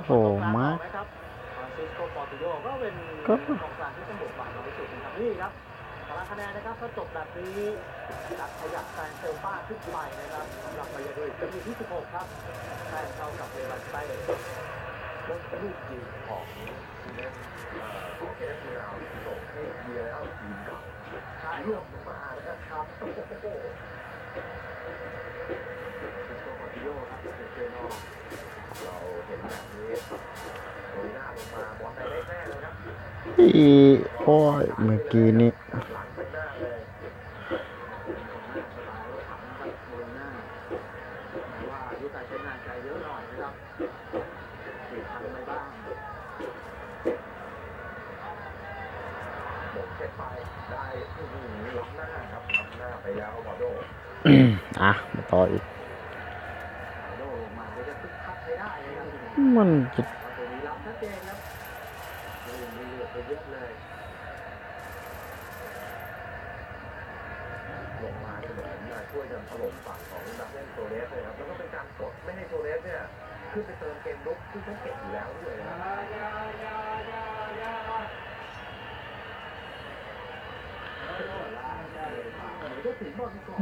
ໂອ້ໂຫ ມາ ກອງກາງເປັນກອງກາງທີ່ມີບົດບາດນ້ອຍທີ່ສຸດ ນີ້ຄັບ ຕາລາງຄະແນນນະຄັບ ຖ້າຈົບແບບນີ້ ຈະຂຍັບແຊງເຊວປາຂຶ້ນໄປນະຄັບ ສຳລັບໄວຢາໂດລິດ ຈະຢູ່ທີ່ສິບຫົກຄັບ ແຕ້ມເທົ່າກັບເລບານເຕ້ ແລ້ວລູກຍິງຂອງ ເອີ ຂອງເອຟຊີລາວ ສົ່ງໃຫ້ເມຍເອົາທີມເກົ່າ ໃຊ່ ລວມມານະຄັບ ໂອ້ໂຫ ເປັນໂຕມາລິໂອຄັບ ເປັນເຊນອລ ເຮົາເຫັນແບບນີ້ ໂອລິໜ້າລົງມາ ບອນໄດ້ແນ່ເລີຍຄັບ ອີ ໂອ້ຍ ເມື່ອກີ້ນີ້ ຫຼັງໄປໜ້າເລີຍ ສະໄຕລ໌ຂອງໂອລິໜ້າ ແຕ່ວ່າຢູ່ໃຕ້ເສັ້ນຫາຍໃຈເຍອະໜ້ອຍນະຄັບ ຕິດພັນໄປບ້າງ ໝົງເສັດໄປ ໄດ້ ອືມ ລ້ຳໜ້າຄັບ ລ້ຳໜ້າໄປແລ້ວ ບາໂດ ອ່ະ ມາຕໍ່ອີກ ມັນຈະ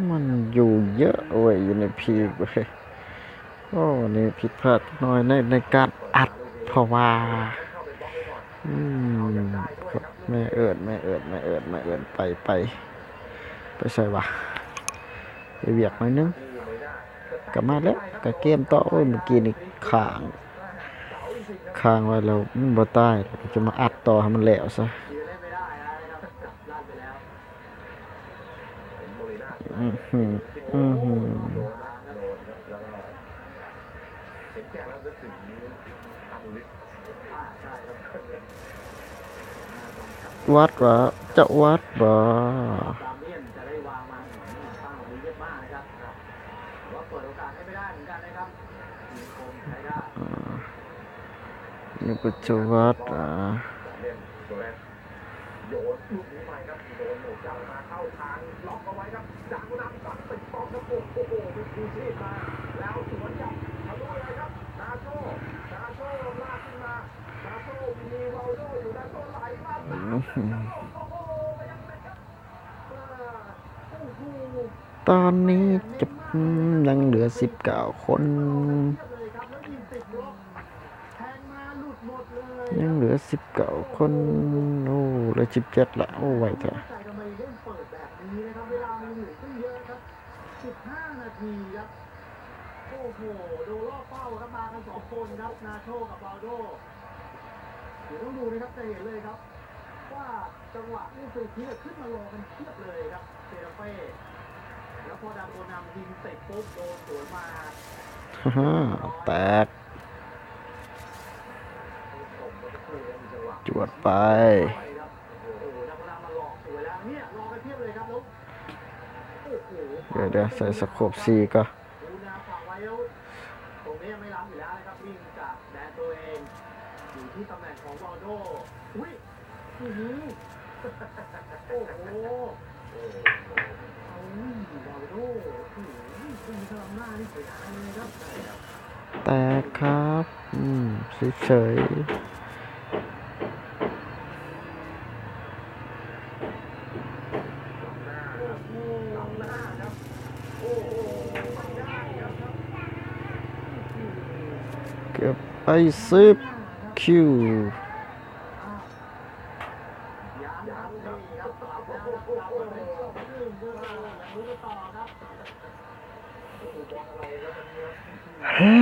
ມັນຢູ່ເຍອະເວີຍ ຢູ່ໃນພີກເວີຍ ໂອ້ ນີ້ຜິດພາດນ້ອຍໃນ ໃນການອັດ ເພາະວ່າ ອືມ ແມ່ເອີ້ນ ແມ່ເອີ້ນ ແມ່ເອີ້ນ ແມ່ເອີ້ນ ໄປ ໄປ ໄປໃສວະ ເຮັດວຽກໜ້ອຍໜຶ່ງ ກະມາແລ້ວ ກະເກມຕໍ່ ໂອ້ຍ ເມື່ອກີ້ນີ້ຄ້າງ ຄ້າງໄວ້ແລ້ວມັນບໍ່ຕາຍ ກະຈະມາອັດຕໍ່ໃຫ້ມັນແລ້ວຊະ ອືຫື ອືຫື ວັດຫວາ ຈະວັດຫວາ? ອາ ນີ້ກໍຈະວັດ ອາ ໂຍນລູກນີ້ໄປครับ โดนหม่งยาวมาเข้าทาง ล็อกเอาไว้ครับ จากนั้นตัดติดบอลครับ โอ้โห เป็นชูชีพมา แล้วสวนครับ ทะลุเลยครับ นาโช นาโชลากขึ้นมา นาโชมีริวัลโดอยู่ นาโชไหลมา อืม โอ้โห ไปยังเตะครับ โอ้โห ຕອນນີ້ຈະ ອືມ ຍັງເຫຼືອສິບເກົ້າຄົນ ເตะมาหลุดหมดเลย ຍັງເຫຼືອສິບເກົ້າຄົນ ໂອ້ ເຫຼືອສິບເຈັດລະ ໂອ້ ໄວແທ້ ໃສ່ทำไมเล่นเปิดแบบนี้นะครับ เวลามันเหลืออีกตั้งเยอะครับ สิบห้านาทีครับ โอ้โห โดนลอกเป้าครับ มากันสองคนครับ นาโชกับวาลโด เดี๋ยวต้องดูนะครับ จะเห็นเลยครับ ว่าจังหวะลูกฟรีคิกอะ ขึ้นมารอกันเพียบเลยครับ เซราเป้ แล้วพอดาโกนำยิงติดปุ๊บ โดนสวนมา แตก จวดไป เดี๋ยวๆ ใส่สโคปสี่ก่อน แตกครับ อืม เฉยๆ เก็บไป สิบ คิว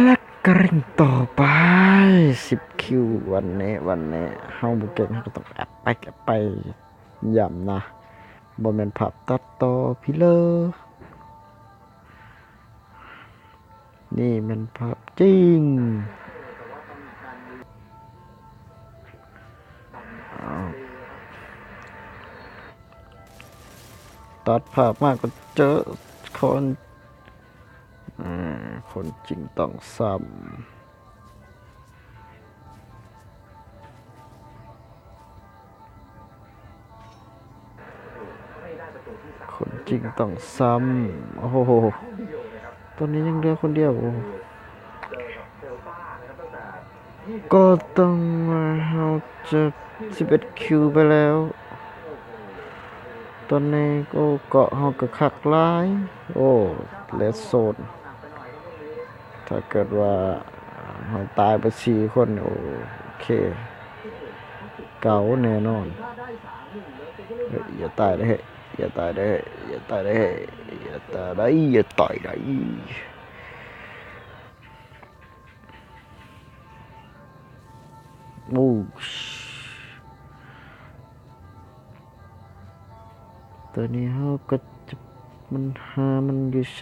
ແລະກະເລັ່ງຕໍ່ໄປ ສິບຄິວ ວັນນີ້ ວັນນີ້ເຮົາບໍ່ເກັ່ງ ເຮົາກໍຕ້ອງອັດໄປ ອັດໄປ ຢ້ຳນະ ບໍ່ແມ່ນພາບຕັດຕໍ່ພີ່ເລີ ນີ້ແມ່ນພາບຈິງ ອ້າວ ຕັດພາບມາກໍເຈີຄົນ ອືມ ຄົນຈິງຕ້ອງຊ້ຳ ຄົນຈິງຕ້ອງຊ້ຳ ໂອ້ໂຫ ຕອນນີ້ຍັງເຫຼືອຄົນດຽວ ໂອ້ ເຈີກັບເຊວຕານະຄັບ ຕັ້ງແຕ່ ກໍຕ້ອງວ່າເຮົາຈະສິບເອັດຄິວໄປແລ້ວ. ຕອນນີ້ ໂອ້ ເກາະເຮົາກໍຄັກຫຼາຍ. ໂອ້ ເຣດໂຊນ ຖ້າເກີດວ່າເຮົາຕາຍໄປສີ່ຄົນ ໂອເຄ ເກົ່າແນ່ນອນ. ເອີຍ ຢ່າຕາຍເດີ້ ເຮີ້ຍ ຢ່າຕາຍເດີ້ ເຮີ້ຍ ຢ່າຕາຍເດີ້ ເຮີ້ຍ ຢ່າຕາຍໄດ໋ ຢ່າຕາຍໄດ໋. ໂອ້ ຕອນນີ້ເຮົາກໍຈະ ມັນຫາ ມັນຢູ່ໃສ?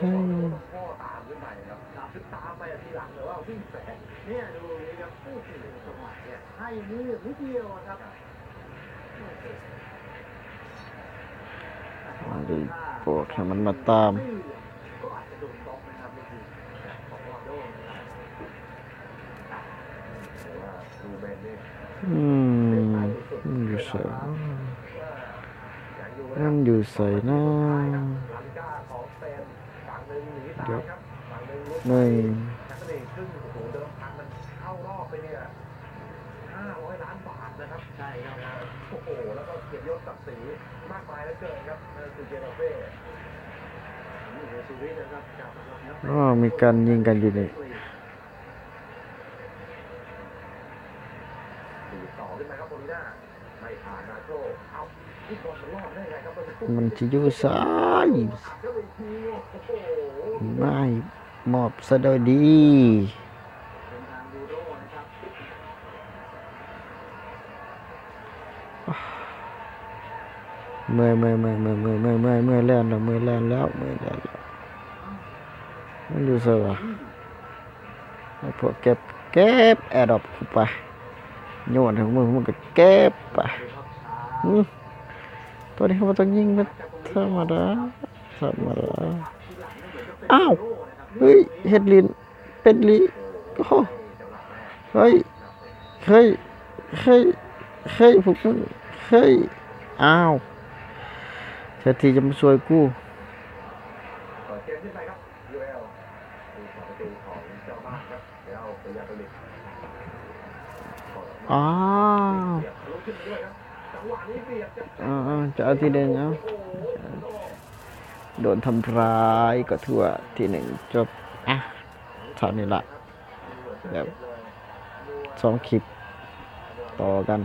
ເອົາເລີຍ ບອກໃຫ້ມັນມາຕາມ. ອືມ ມັນຢູ່ໃສ? ມັນຢູ່ໃສນະ? ດຽວ ໜຶ່ງ ອໍ ມີການຍິງກັນຢູ່ນີ້. ມັນຊິຢູ່ໃສ? ມາໃຫ້ມອບສະໂດຍດີ. ເມື່ອຍ ເມື່ອຍ ເມື່ອຍ ເມື່ອຍ ແລ່ນແລ້ວ ເມື່ອຍແລ່ນແລ້ວ ເມື່ອຍແລ່ນແລ້ວ. ມັນຢູ່ໃສວະ? ໃຫ້ພວກເກັບ ເກັບແອດຣອບໄປ ໂຍນໃຫ້ພວກມຶງ ພວກມຶງກໍເກັບໄປ. ຫື ຕອນນີ້ເຮົາບໍ່ຕ້ອງຍິງ ມັນທຳມະດາ ທຳມະດາ. ອ້າວ ເຮີ້ຍ ເຮັດຫຼິ້ນ ເປັນລີ້ ໂອ້ ເຮີ້ຍ ເຮີ້ຍ ເຮີ້ຍ ເຮີ້ຍ ພວກມຶງ ເຮີ້ຍ. ອ້າວ ແທນທີ່ຈະມາຊ່ວຍກູ. ອ້າວ ເອີ ເອີ ຈະເອົາທີໜຶ່ງ ເອົາ ໂດນທຳລາຍກໍຖືວ່າທີໜຶ່ງຈົບ. ອ່ະ ເທົ່ານີ້ລະ ແບບສອງຄລິບຕໍ່ກັນ.